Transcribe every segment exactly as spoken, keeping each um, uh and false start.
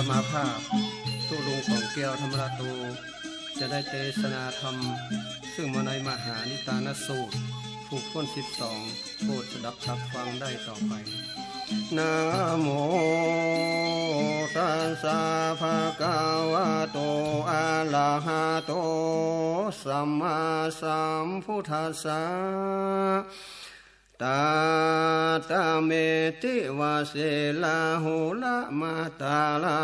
มาภาพ ตุ๊ลุงของแก้วธรรมราโต จะได้เตสนาธรรม ซึ่งมาในมหานิทานสูตร ผูกถ้วนสิบสอง โปรดสดับรับฟังได้ต่อไป นะโมตัสสะ ภะคะวะโต อะระหะโต สัมมาสัมพุทธัสสะ ตะตะเม ติวะเส ลาหูละมาตาลา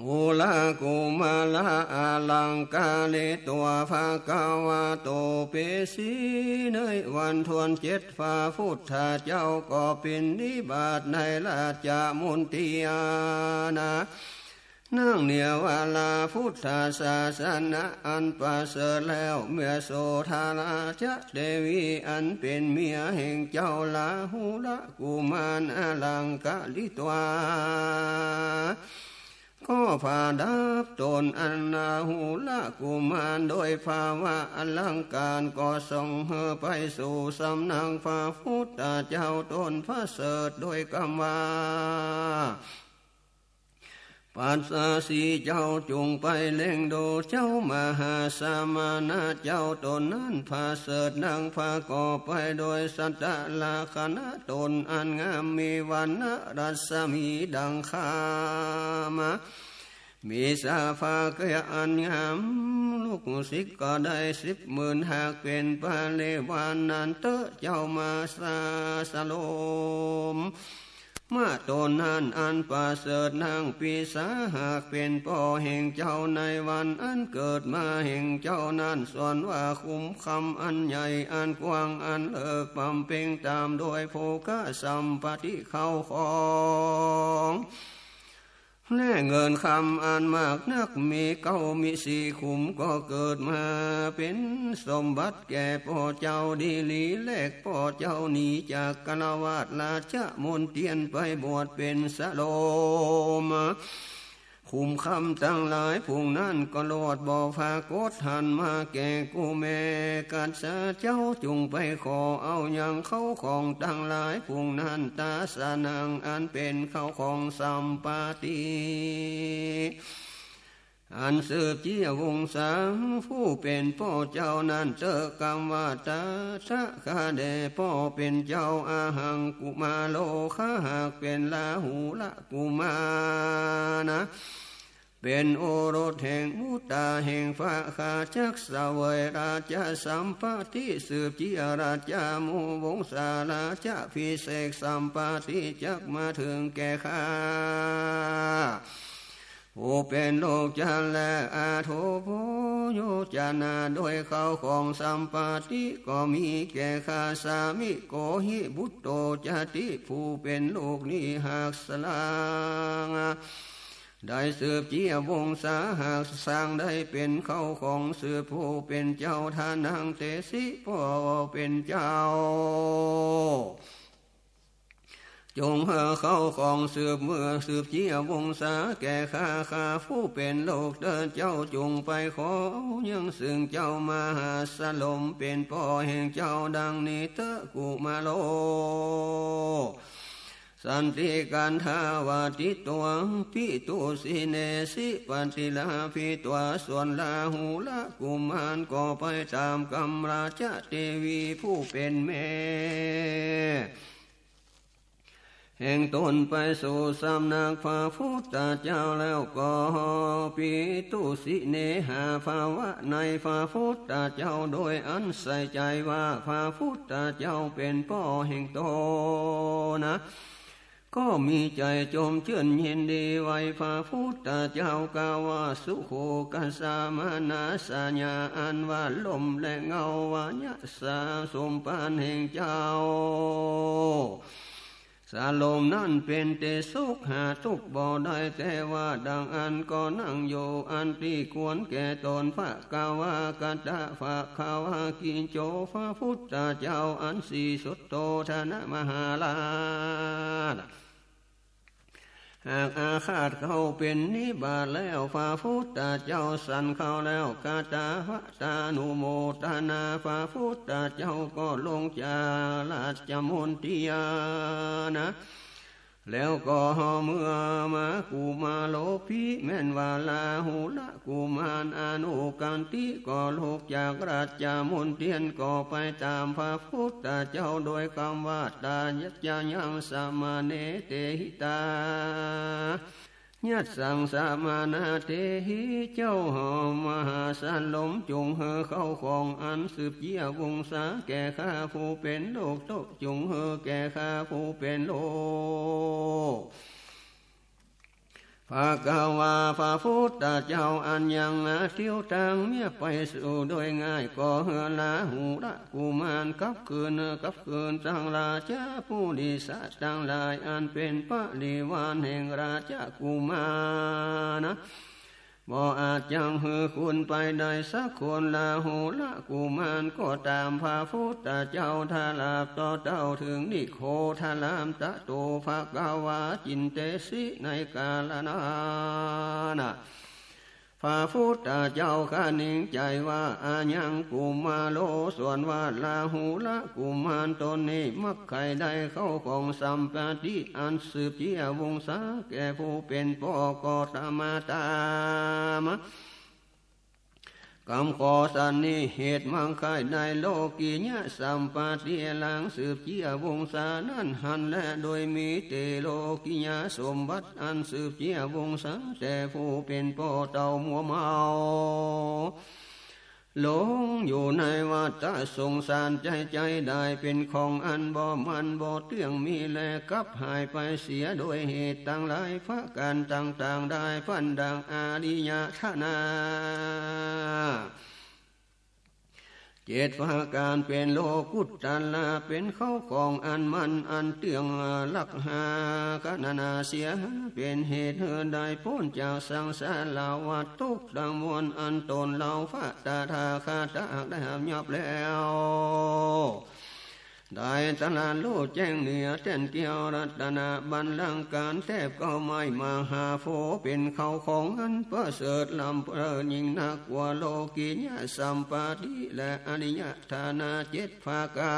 หูละกุมาระ อะลังกาลิตวา ภะคะวะโต เปสีเนย วันถ้วนเจ็ด พระพุทธเจ้าก็ปิณฑบาตในราชมณฑีอานะ นั่งเหนือวาลาพุทธศาสนะอันประเสริฐแล้ว เมื่อโสธราชเทวีอันเป๋นเมียแห่งเจ้าลาหูละกุมาร อะลังกาลิตวา ก็ประดับต๋นอันลาหูละกุมารโดยภาวะอลังการ ก็ส่งเหื้อไปสู่สำนักพระพุทธเจ้าต๋นประเสริฐโดยกำว่า ปัสสะสีเจ้าจุ่งไปเล็งดูเจ้ามหาสมณะเจ้าต๋นนั้นประเสริฐนัก ประกอบไปโดยสัตตลักษณะต๋นอันงาม มีวรรณะรัศมีดังคามะ มีสาภาแก้วอันงาม ลูกศิษย์ก็ได้สิบหมื่น หากเป๋นปริวารนั้นเต๊อะ เจ้ามาสาสลม มาต๋นนั้นอันประเสริฐนัก ปีสาหากเป๋นป้อแห่งเจ้าในวันอันเกิดมาแห่งเจ้านั้น ส่วนว่าขุมคำอันใหญ่อันกว้างอันเลิศบำเพ็งต๋ามโดยโภคสัมปติเข้าของ และเงินคำอันมากนัก มีเก้ามีสี่ขุม ก็เกิดมาเป๋นสมบัติแก่ป้อเจ้าดีหลี แลกป้อเจ้าหนีจากคฤหัสถ์ราชมณฑีไปบวชเป๋นสาลม ขุมคำตังหลายฝูงนั้นก็รอดบ่ปรากฏหันมาแก่กูแม้ กัสสะเจ้าจุ่งไปขอเอายังเข้าของตังหลายฝูงนั้น ตาสะนัง อันเป๋นเข้าของสัมปติ อันสืบเจื้อวงศาผู้เป๋นป้อเจ้านั้นเต๊อะ กำว่า ตถาคะ แด่ป้อเป๋นเจ้า อะหัง กุมาโร ข้าหากเป๋นลาหูละกุมารนะ เป๋นโอรสแห่งบุตตาแห่งพระ ข้าจักเสวยราชสัมปติ สืบเจื้อราชวงศา ราชาภิเษกสัมปติ จักมาเถิงแก่ข้า ผู้เป๋นลูกจันทร์และอโถ โภชนะ โดยเข้าของสัมปติก็มีแก่ข้า สามิโกหิ บุตโต จาติ ผู้เป๋นลูกนี้หากสร้างได้สืบเจื้อวงศา หากสร้างได้เป๋นเข้าของสืบผู้เป๋นเจ้า ทานัง เตสิ ป้อเป๋นเจ้า จงหื้อเข้าของสืบเมื่อสืบเจื้อวงศาแก่ข้า ข้าผู้เป๋นลูกเต๊อะ เจ้าจุ่งไปขอยังซึ่งเจ้ามหาสลมเป๋นป้อแห่งเจ้าดังนี้เต๊อะ กุมาโร สันติกันทาวาติตวา ปิตุสิเนสิ ปัตติลาภิตวา ส่วนลาหูละกุมารก็ไปต๋ามกำราชเทวีผู้เป๋นแม่แห่งต๋นไปสู่สำนักพระพุทธเจ้าแล้วก็ ปิตุสิเนหา ภาวะในพระพุทธเจ้า โดยอันใส่ใจ๋ว่าพระพุทธเจ้าเป๋นป้อแห่งต๋นนะ ก็มีใจ๋จมจื้นยินดีไหว้พระพุทธเจ้า กล่าวว่า สุโข คัสสา มานาสาญา อันว่าร่มและเงา วายะสา สมภารแห่งเจ้าสาลมนั้นเป๋นตี้สุข หาตุ๊กข์บ่ได้ แต่ว่าดังอั้นก็นั่งอยู่อันตี้ควรแก่ต๋น ภะคะวา กะตะ ภะคะวา กิจโจ พระพุทธเจ้าอันสีสุดโต ทนะมหาราช หากอาฆาตเข้าเป๋นนิบาตแล้ว พระพุทธเจ้าสันเข้าแล้ว กะตะ พะตานุโมทนา พระพุทธเจ้าก็ลงจากราชมณฑีอานะ แล้วก็เมื่อมากุมาโลภิแม่นว่าลาหุละกุมารอนุกัณฑิก็ลุกจากราชมณเฑียรก็ไปตามพระพุทธเจ้าโดยกำว่า ตายัสสะยังสะมะเณ เตหิตา ยัสสังสะมะนะเตหิ เจ้าหอมมหาสันลม จงหื้อเข้าของอันสืบเยียะวงศาแก่ข้าผู้เป๋นลูก ตกจงหื้อแก่ข้าผู้เป๋นลูก ภะคะวา พระพุทธเจ้าอันยังอาทิวตางเมียไปสู่โดยง่าย ก็หื้อลาหุละกุมารกลับคืน กลับคืนตังราชปุริสะตังหลาย อันเป๋นปริวารแห่งราชกุมารนะ บ่อาจยังหื้อคืนไปได้สักคน ลาหุละกุมารก็ตามพระพุทธเจ้าทราบต่อเต้าเถิง นิโครธารามตะโต ภะคะวา จินเตสิ ในกาละนั้นนะ พระพุทธเจ้าคะนึงใจ๋ว่า อายังกุมาโร ส่วนว่าลาหุละกุมารต๋นนี้ มักใค่ได้เข้าของสัมปติอันสืบเยียะวงศาแก่ผู้เป๋นป้อ ก็ตมาตามา กำข้อสันนิเทศ มักใค่ได้โลกิยะสัมปติหลังสืบเยียะวงศานั้นหั้นแล โดยมีเตโลกิยะสมบัติอันสืบเยียะวงศาแต่ผู้เป๋นป้อเต้ามัวเมา หลงอยู่ในวัฏฏะสงสาร ใจ๊ใจ๊ได้เป๋นของอันบ่มั่นบ่เตี้ยง มีแลกลับหายไปเสียโดยเหตุตังหลายประก๋านต่างๆ ได้ ปันดังอริยธรรมะ เจ็ดประก๋านเป๋นโลกุตตระ เป๋นเข้าของอันมั่นอันเตี้ยง รักษากัณฑ์นาเสีย เป๋นเหตุหื้อได้ป๊นจากสังสารวัฏทุกข์ตังมวล อันต๋นเฮาพระตถาคตะได้หาบยอบแล้ว ได้ตรัสฮู้แจ้งเหนือแต้นแก้วรัตนบัลลังก์ ก๋านแต๊บเก๊าไม้มหาโพธิ์ เป๋นเข้าของอันประเสริฐล้ำเลิศยิ่งนักกว่าโลกิยะสัมปติและอริยธรรมะเจ็ดประก๋า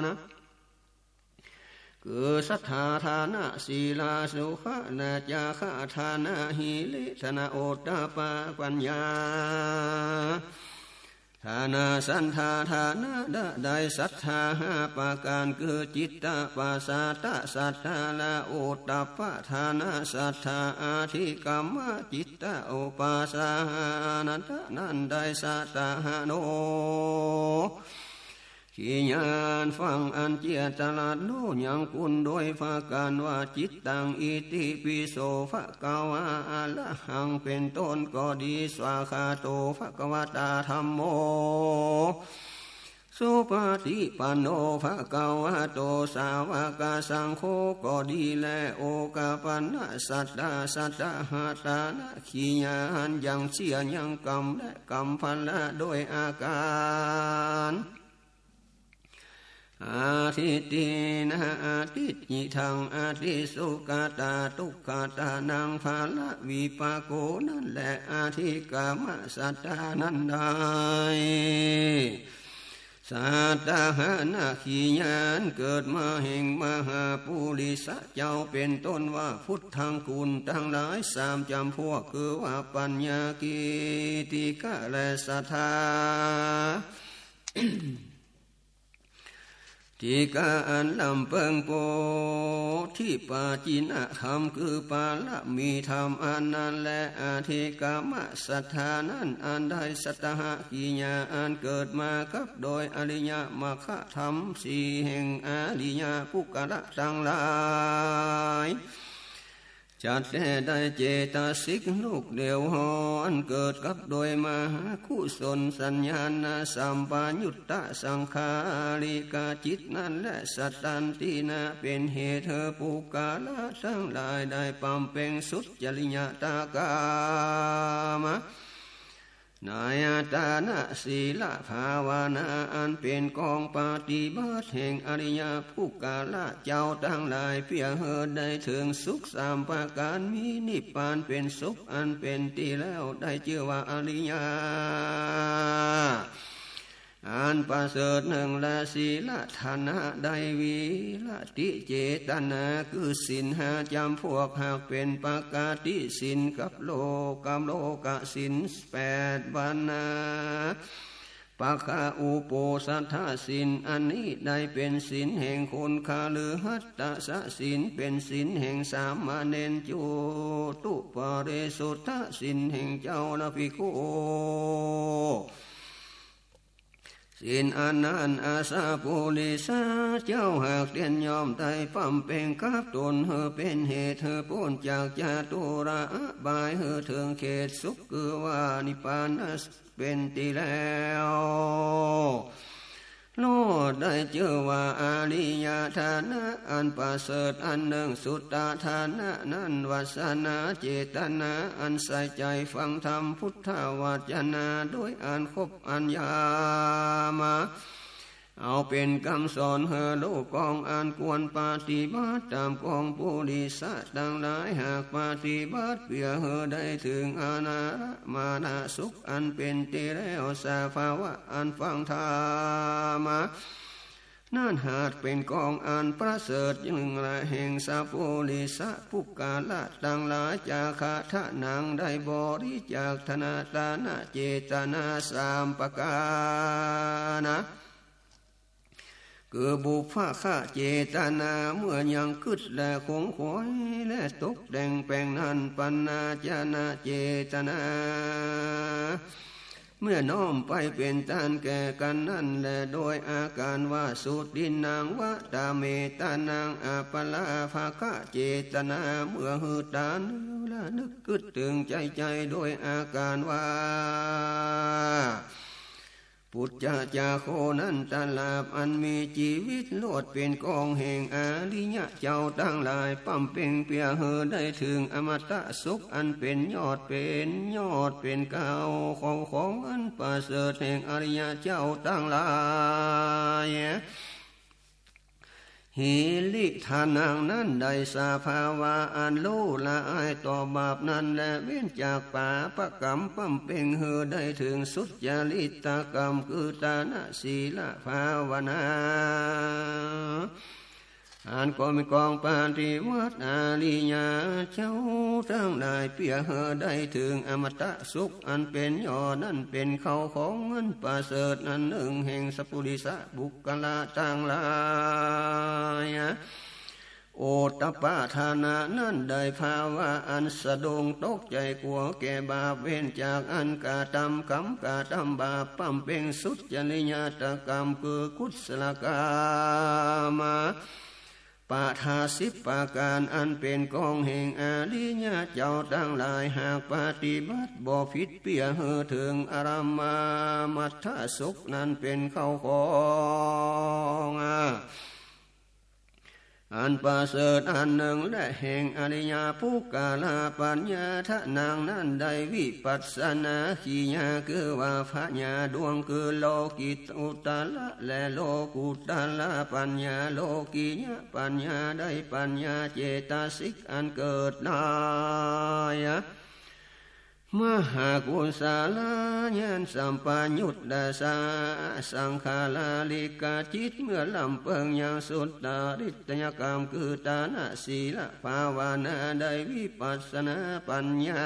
นนะ คือศรัทธาทานะ ศีลา สุขะ และจาคะทานะ หิริ ทานะ โอตตัปปะ ปัญญาทานะ สัตถาทานะ ได้ศรัทธาห้าประก๋าน คือจิตตะปะสาทะศรัทธา และโอตตัปปะทานะศรัทธา อธิกรรมะจิตตะอุปาสานะ นั้นได้สัตตาหานุ กิยาณ ฟังอันเจียรตรัสฮู้ยังคุณโดยประก๋านว่า จิตตังอิติปิโสภะคะวา อะระหัง เป๋นต้นก็ดี สวากขาโตภะคะวะตาธัมโม สุปะฏิปันโนภะคะวะโต สาวกสังโฆก็ดีแล โอตตัปปะสัตตา สัตตาหาทานะ กิยาณ ยังเสี้ยยังกำและกำพละโดยอาก๋าน อทิฏฐินะ อทิฏฐิตัง อติสุขะตา ทุกขะตานัง พละวิปากโข นั้นแล อธิกรรมะศรัทธานั้นได้ สัตตาหานะ กิยาณ เกิดมาแห่งมหาปุริสะเจ้า เป๋นต้นว่าพุทธัง คุณตังหลายสามจ๋ำพวก คือว่าปัญญา กิตติกะ และศรัทธา ติกะ อันลำเปิงโพธิปัจจินธรรม คือปารมีธรรมอันนั้นแล อธิกรรมะศรัทธานั้น อันได้สัตตาหะกิยาณ อันเกิดมากับโดยอริยมรรคธรรมสี่แห่งอริยปุคคละตังหลาย จักแต๊ได้เจตสิกลูกเดียวหอ อันเกิดกับโดยมหากุศลสัญญาณสัมปยุตตะสังขาริกจิตนั้นแล สัตตันตินะ เป๋นเหตุหื้อปุคคละตังหลายได้ปำเพ็งสุจริยตกรรม ในทานะ ศีล ภาวนา อันเป๋นกองปฏิบัติแห่งอริยปุคคละเจ้าตังหลาย เปื้อหื้อได้เถิงสุขสามประก๋าน มีนิพพานเป๋นสุขอันเป๋นตี้แล้ว ได้จื้อว่าอริยะ อันประเสริฐนึ่งแล ศีลฐานะได้วิรติเจตนา คือศีลห้าจ๋ำพวก หากเป๋นปกติศีลกับโลก กับโลกศีลแปด วานา ปะคะอุโปสัทธศีล อันนี้ได้เป๋นศีลแห่งคนคฤหัสถศีล เป๋นศีลแห่งสามเณร จตุปริสุทธศีลแห่งเจ้าและภิกขุ ศีลอันนั้น อาสะปุริสะเจ้า หากเตียนย่อมได้บำเพ็งกับต๋น หื้อเป๋นเหตุหื้อป๊นจากจตุระอบาย หื้อเถิงเขตสุข คือว่านิพพาน เป๋นตี้แล้ว ลอดได้จื้อว่าอริยฐานะอันประเสริฐอันนึ่ง สุตฐานะนั้น วาสนาเจตนา อันใส่ใจ๋ฟังธรรมพุทธวจนะ โดยอันครบอันยามา เอาเป๋นกำสอนหื้อฮู้กองอันควรปฏิบัติ ต๋ามกองปุริสะตังหลาย หากปฏิบัติเปื้อหื้อได้เถิงอนาระมรณสุขอันเป๋นตี้แล้ว สภาวะอันฟังธรรมะนั้นหากเป๋นกองอันประเสริฐยิ่งละแห่งสัพปุริสะปุคคละตังหลาย จาคะทะนังได้บริจาคทานะ ตานะเจตนาสามประก๋าร คือบุพพะเจตนา เมื่อยังกึ๊ดและขงขวยและตกแต่งแป๋งนั้น ปัญจาชนะเจตนา เมื่อน้อมไปเป๋นตานแก่กั๋นนั้นแล โดยอาก๋านว่า สุตินนังวะตะเม ตะนังอะปะลาภะคะเจตนา เมื่อหื้อตานระนึกกึ๊ดเถิงใจ๋ใจ๋ โดยอาก๋านว่า ปุจจาโค นั้นตราบอันมีจีวิต ลอดเป๋นกองแห่งอริยะเจ้าตังหลาย บำเพ็งเปื้อหื้อได้เถิงอมตะสุข อันเป๋นยอด เป๋นยอด เป๋นเกล้าของ ของอันประเสริฐแห่งอริยะเจ้าตังหลาย หิริทานัง นั้นได้สภาวะอันฮู้ละอายต่อบาปนั้นแล เว้นจากปาปะกรรม บำเพ็งหื้อได้เถิงสุจริตกรรม คือตานะ ศีละ ภาวนา อันก็มีกองปฏิบัติอริยะเจ้าตังหลาย เปื้อหื้อได้เถิงอมตะสุข อันเป๋นยอด นั้นเป๋นเกล้าของอันประเสริฐอันนึ่งแห่งสัพปุริสะบุคคละตังหลาย โอตตัปปะทานะ นั้นได้ภาวะอันสะดุ้งตกใจ๋กั๋วแก่บาป เว้นจากอันกระตำกรรมกระตำบาป บำเพ็งสุจริยตกรรม คือกุศลกรรม ประทาสิบประก๋าร อันเป๋นกองแห่งอริยะเจ้าตังหลาย หากปฏิบัติบ่ผิด เปื้อหื้อเถิงอรมะมัฏฐสุข นั้นเป๋นเกล้าของ อันประเสริฐอันนึ่งแล แห่งอริยะปุคคละปัญญา ทานัง นั้นได้วิปัสสนากิริยา คือว่าปัญญาดวง คือโลกิต อุตตระ และโลกุตตระปัญญา โลกิยะปัญญา ได้ปัญญาเจตสิกอันเกิดได้ มหากุศลญาณสัมปยุตตะสะสังขาริกจิต เมื่อลำเปิงยังสุจริตยกรรม คือตานะ ศีละ ภาวนา ได้วิปัสสนาปัญญา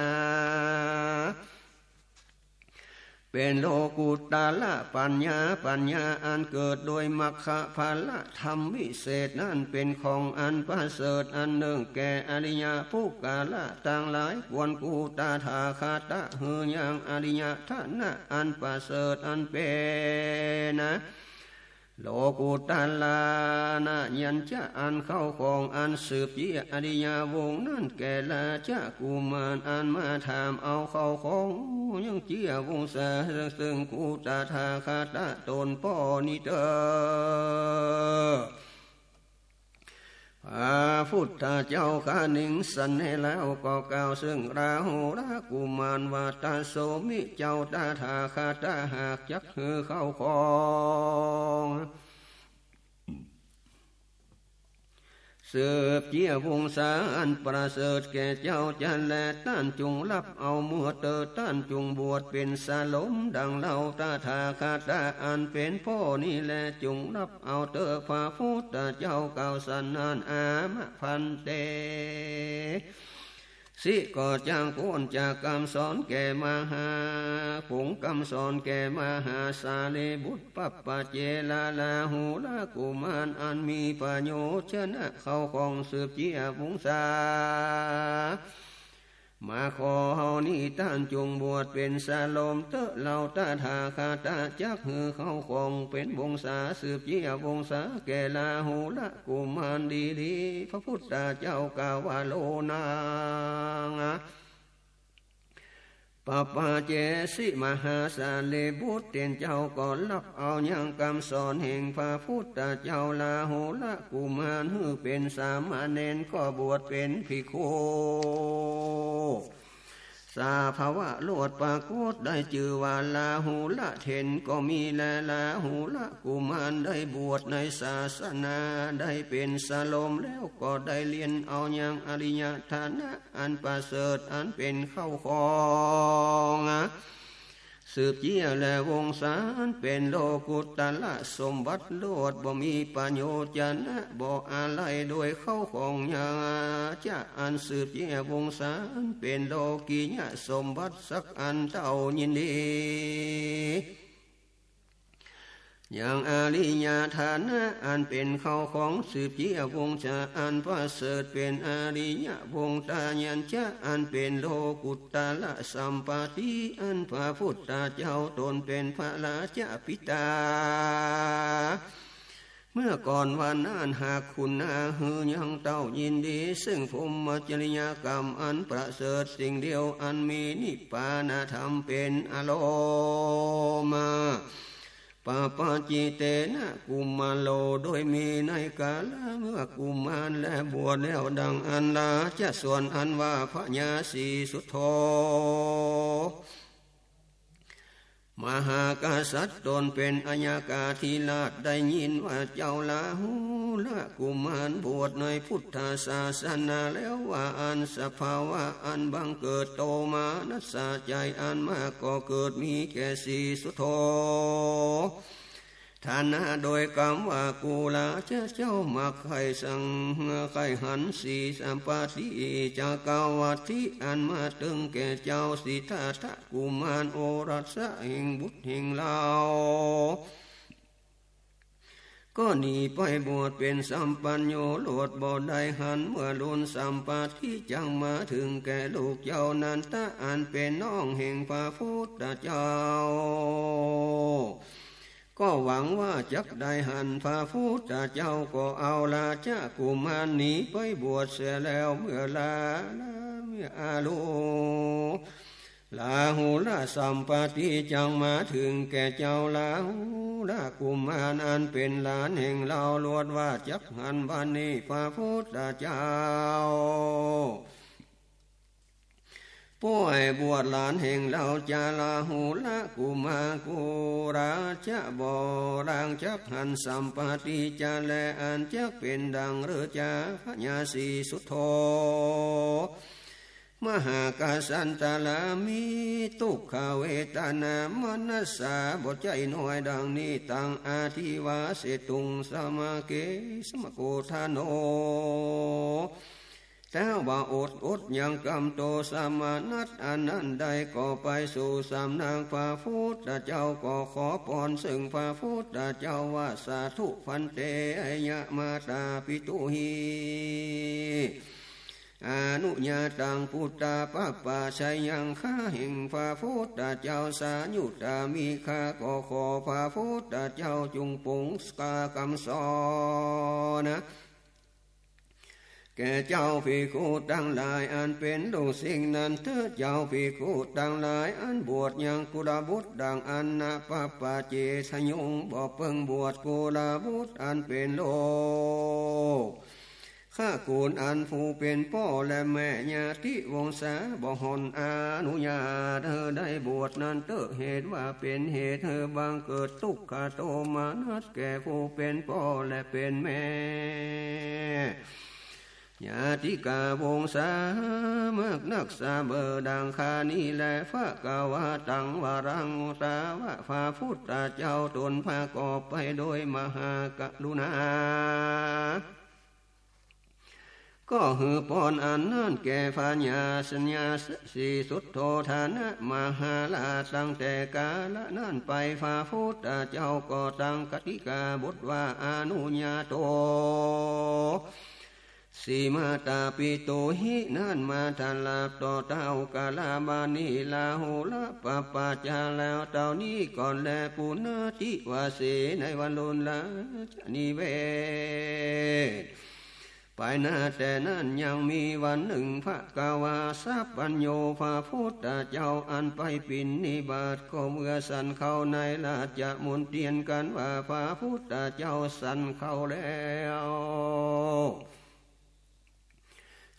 เป๋นโลกุตตระปัญญา ปัญญาอันเกิดโดยมรรคผลธรรมวิเศษ นั้นเป๋นของอันประเสริฐอันนึ่งแก่อริยะปุคคละตังหลาย ควรกู่ตถาคตะ หื้อยังอริยะทานะอันประเสริฐอันเป๋น โลกุตตระญาณจะ อันเกล้าของอันสืบเจื้ออริยวงศ์นั้นแก่ราชกุมาร อันมาถามเอาเกล้าของยังเจื้อวงศา ซึ่งกู่ตถาคตะตนป้อนี้เต๊อะ พระพุทธเจ้าครั้นนิสันแหนแล้วก็กล่าว ซึ่งราหุลกุมารว่า ตะโสมิ เจ้าตถาคตะหากจักหื้อเกล้าของ สืบเจี้ยวงศาอันประเสริฐแก่เจ้าจะแล ต้านจุ่งฮับเอาเมื่อเต๊อะ ต้านจุ่งบวชเป๋นสลม ดั่งเฮาตถาคตะอันเป๋นป้อนี้แล จุ่งฮับเอาเต๊อะ พระพุทธเจ้ากล่าวสันนั้น อามะภันเต สิ ก็จักป๊นจากกำสอนแก่มหา ผงกำสอนแก่มหาสารีบุตร ปัปปะเจระลาหูลกุมาร อันมีประโยชนะเข้าของสืบเจี้ยวงศา มาขอเฮานี้ ต้านจุ่งบวชเป๋นสลมเต๊อะ เฮาตถาคตะจักหื้อเข้าของเป๋นวงศา สืบเจี้ยวงศาแก่ลาหูลกุมารดีๆ พระพุทธเจ้ากล่าวว่า โลนัง ปัปปะเจสิ มหาสารีบุตร เตียนเจ้าก็ฮับเอายังกำสอนแห่งพระพุทธเจ้า ลาหูลกุมาร หื้อเป๋นสามเณร ก็บวชเป๋นภิกขุ สาภาวะโลดปรากฏได้จื้อว่าลาหูลเถรก็มีแล ลาหูลกุมารได้บวชในศาสนา ได้เป๋นสลมแล้วก็ได้เฮียนเอายังอริยธรรมะอันประเสริฐอันเป๋นเข้าของ สืบเจี้ยวแลวงศาอันเป๋นโลกุตระสมบัติโลด บ่มีประโยชน์จะนะบ่อะไรโดยเข้าของ อยากจะอันสืบเจี้ยวงศาอันเป๋นโลกิยสมบัติสักอันเต้ายินดี ยังอริยธรรมะอันเป๋นเข้าของ สืบเจี้ยวงศาอันประเสริฐเป๋นอริยวงศา ยังจะอันเป๋นโลกุตระสัมปติ อันพระพุทธเจ้าตนเป๋นพระราชปิตา เมื่อก่อนวันนั้นหากคุณนาหื้อยังเต้ายินดี ซึ่งพรหมจริยกรรมอันประเสริฐสิ่งเดียว อันมีนิพพานธรรมเป๋นอารมณ์ ปัปปะจิตเตนะกุมารโล โดยมีในกาละเมื่อกุมารแลบวชแล้ว ดังอันราชสวนอันว่าพญาสีสุโธ มหากษัตริย์ตนเป๋นอัยกาธิราช ได้ยินว่าเจ้าลาหูลกุมารบวชในพุทธศาสนาแล้วว่าอั้น สภาวะอันบังเกิดโทมนัสใจ๋อันมากก็เกิดมีแก่สีสุโธ ฐานะโดยกำว่ากูราชเจ้ามักใค่สังใค่หันสีสัมปติจักรวรรดิอันมาเถิงแก่เจ้าสิทธัตถกุมารโอรสแห่งบุตรแห่งลาว ก็หนีไปบวชเป๋นสัมปัญโญโลด บ่ได้หันเมื่อลุนสัมปติจักรมาเถิงแก่ลูกเจ้านันทะอันเป๋นน้องแห่งพระพุทธเจ้า ก็หวังว่าจักได้หันพระพุทธเจ้า ก็เอาราชกุมารหนีไปบวชเสียแล้ว เมื่อลา เมื่ออาลุ ลาหูลสัมปติจักรมาเถิงแก่เจ้าลาหูลกุมารอันเป๋นหลานแห่งลาว ลวดว่าจักหันบัดนี้พระพุทธเจ้า ป้อยบวชหลานแห่งลาวจาลาหูลกุมาร กูราชบ่ลางจักหันสัมปติจักรแล อันจักเป๋นดังเลิศจาพญาสีสุโธ มหากษัตริย์ตะลามีทุกขเวทนามนัสสาบ่ใจ้น้อยดังนี้ ตังอธิวาเสตุงสมาเกสมโกธโน ถ้าว่าอดอดยังกำโตสมนัสอันนั้นได้ ก็ไปสู่สำนักพระพุทธเจ้า ก็ขอปอนเซิ่งพระพุทธเจ้าว่า สาธุภันเต ยะมาตาปิตุหิ อนุญาตังปุตตาปัปปะชะยัง ข้าแห่งพระพุทธเจ้าสายุตามีข้า ก็ขอพระพุทธเจ้าจุ่งปรงกาคำสอนนะ แก่เจ้าภิกขุตังหลายอันเป๋นลูกศิษย์นั้นเต๊อะ เจ้าภิกขุตังหลายอันบวชยังกุลบุตรดังอันนะ ปัปปะเจสยุง บ่เปิงบวชกุลบุตรอันเป๋นลูก ข้ากูลอันผู้เป๋นป้อและแม่ญาติวงศาบ่ห่อนอนุญาตหื้อได้บวชนั้นเต๊อะ เหตุว่าเป๋นเหตุหื้อบังเกิดทุกขโทมนัสแก่ผู้เป๋นป้อและเป๋นแม่ ญาติกาวงศามากนักเสมอดังข้านี้แล ภควาตังวรัง ตาว่าพระพุทธเจ้าตนประกอบไปโดยมหากรุณา ก็หื้อปอนอันนั้นแก่พญาสัญญาสีสุทโธทนะมหาราช ตั้งแต่กาละนั้นไปพระพุทธเจ้าก็ตั้งกติกาบทว่า อนุญาโต สีมาตาปิโตหิ นั้นมาตลาบต่อเต้า กาลามานีลาหุละปะปาจา แล้วเต้านี้ก่อนแล ปุณณติวาเส ในวันลุนละจนิเวศ ไปหน้าแต่นั้นยังมีวันหนึ่ง ภควาสัพพัญญู พระพุทธเจ้าอันไปปิณฑบาตก็เมื่อสันเข้าในราชมณฑียนกันว่าพระพุทธเจ้าสันเข้าแล้ว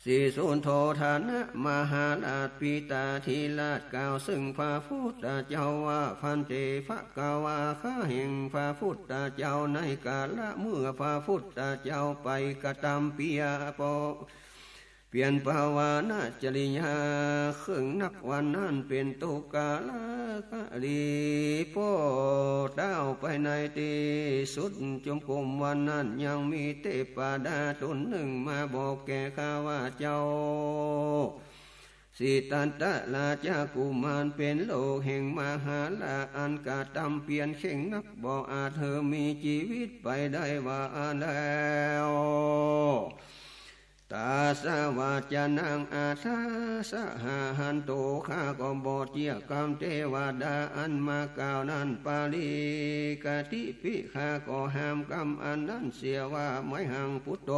สีสุทโธทนะมหาราชปิตาธิราชกล่าวซึ่งพระพุทธเจ้าว่า ภันเต ภควา ข้าแห่งพระพุทธเจ้า ในกาละเมื่อพระพุทธเจ้าไปกระตำเปียปอ เปลี่ยนปวาณจริยา เครื่องนับวันนั้นเป็นตุกาละกะลี ป้อเต้าไปในตี้สุดจุมกุมวันนั้นยังมีเทพดาตนหนึ่งมาบอกแก่ข้าว่าเจ้า สิทธัตถะราชกุมารเป็นลูกแห่งมหาราชอันกระตำเปียนเข่งนัก บ่อาจหื้อมีจีวิตไปได้ว่าอั้นแล้ว ตัสสะวัจจานัง อัฏฐาสะหะหันตุ ข้าก็บ่เจื้อกำเตวดาอันมากล่าวนั้น ปาลีกติปิ ข้าก็ห้ามกำอันนั้นเสียว่า ไมหัง พุทโธ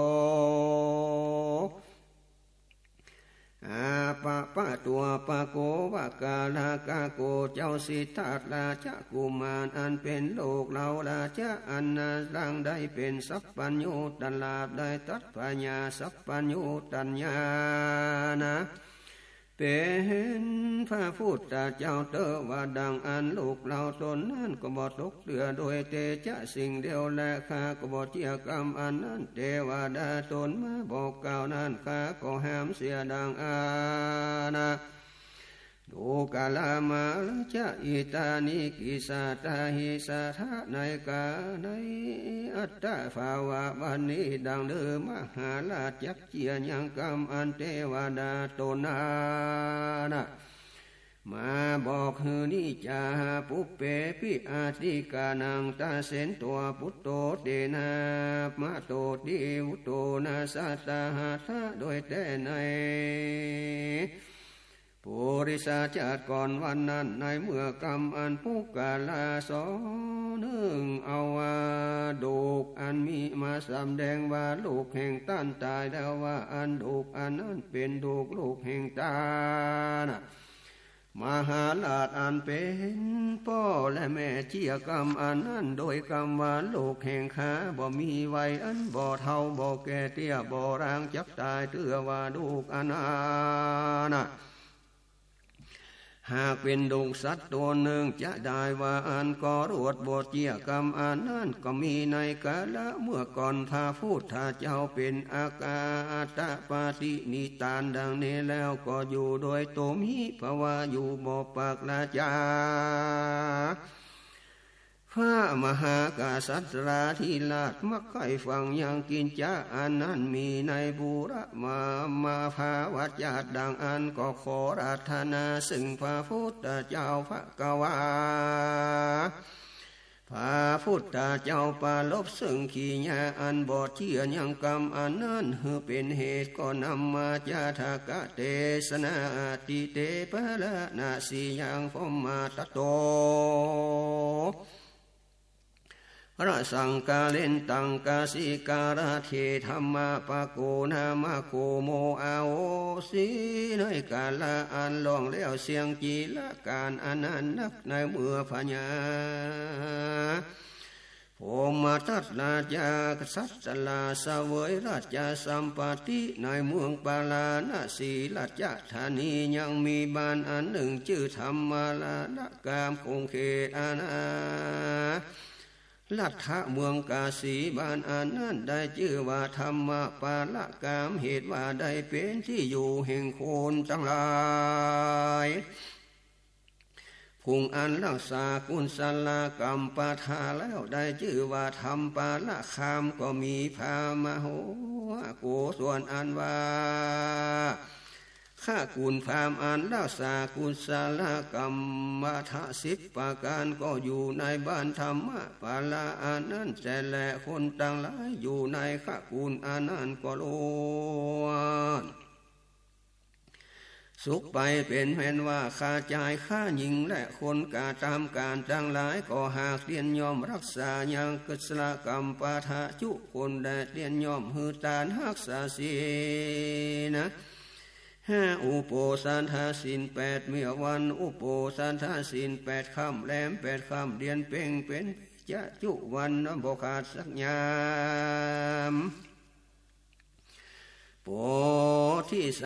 อาปะปะตัวปะโกวะกาลากะโก เจ้าสิทธัตถะราชกุมารอันเป็นลูกเฮาราชะอันนารังได้เป็นสัพพัญญูตลาดได้ตรัสพญาสัพพัญญูตัญญานะ เป็นพระพุทธเจ้าเตอว่าดังอันลูกเฮาตนนั้นก็บ่ตกเตื้อโดยเตจะสิ่งเดียวแล ข้าก็บ่เจื้อกำอันนั้น เตวดาตนมาบอกกล่าวนั้น ข้าก็ห้ามเสียดังอันนะ ดูกรามาราชะ อิตานิกิสสาตาหิ สถา ในกาในอัตตภาวะบัดนี้ดังเดิม มหาราชจักเจื้อยังกำอันเตวดาตนนั้นนะ มาบอกหื้อนี้จา ปุพเพปิอาทิกานัง ตะเสนตัว ปุตโต เตนะ มะโต ติ วุตโต นะ สัตตาหะทะ โดยแต๊ในปุริสาชาติก่อนวันนั้น ในเมื่อกำอันปุคคละสองหนึ่งเอาว่าดูกอันมีมาสำแดงว่าลูกแห่งต้านต๋ายแล้วว่าอันดูกอันนั้นเป็นดูกลูกแห่งต้านนะ มหาราชอันเป็นป้อและแม่เจื้อกำอันนั้นโดยกำว่าลูกแห่งข้าบ่มีวัยอันบ่เฒ่าบ่แก่เตี้ยบ่ร้างจักต๋ายเตื้อว่าดูกอันนั้นนะ หากเป็นดูกสัตว์ตัวหนึ่งจะได้ว่าอันก็รวดบ่เจื้อกำอันนั้นก็มีในกาละเมื่อก่อนพระพุทธเจ้าเป็นอากาตปาตินิตานดังนี้แล้วก็อยู่โดยโตมหิภวะอยู่บ่ปากราชา พระมหากษัตราธิราชมักใค่ฟังยังกิจจะอันนั้นมีในปุระมามาภาวะจาติดังอันก็ขออาราธนาซึ่งพระพุทธเจ้าภควา พระพุทธเจ้าปรารภซึ่งกิริยาอันบ่เจื้อยังกำอันนั้นหื้อเป็นเหตุก็นำมาจาทกเตสนา อติเต ปะราณสียัง พรหมทัตโต ระสังกาเรนตัง กาสิการะเถ ธัมมาปะโก นามะโก โม อาโหสี ในกาละอันล่วงแล้วเสี้ยงจีรกาลอันนานนัก ในเมื่อพญาพรหมทัตราชากษัตราเสวยราชสัมปัตติในเมืองปาราณสีราชธานี ยังมีบ้านอันหนึ่งจื้อธัมมาราณคามคงเขตอาณา รัฐเมืองกาสีบ้านอันนั้นได้จื้อว่าธรรมปารากาม เหตุว่าได้เป๋นตี้อยู่แห่งคนตังหลายผู้อันรักษากุศลกรรมปทาแล้ว ได้จื้อว่าธรรมปารากาม ก็มีพระมโห โกศลอันว่า ข้ากุณพราหมณ์อันรักษากุศลกรรมมาทะสิบประการ ก็อยู่ในบ้านธรรมปาราอันนั้นแต๊แล คนตังหลายอยู่ในข้ากุณอันนั้นก็ล้วนสุขไปเป๋นแม่นว่า ข้าจายข้าญิงและคนกระตำก๋านตังหลาย ก็หากเตียนย่อมรักษายังกุศลกรรมปทาจุคน และเตียนย่อมหื้อตานฮักษาศีลนะ ห้าอุโปสถศีลแปดเมื่อวันอุโปสถศีลแปดค่ำแรมแปดค่ำเดือนเพ็ญเป๋นจะจุวันบ่ขาดสักยาม โพธิส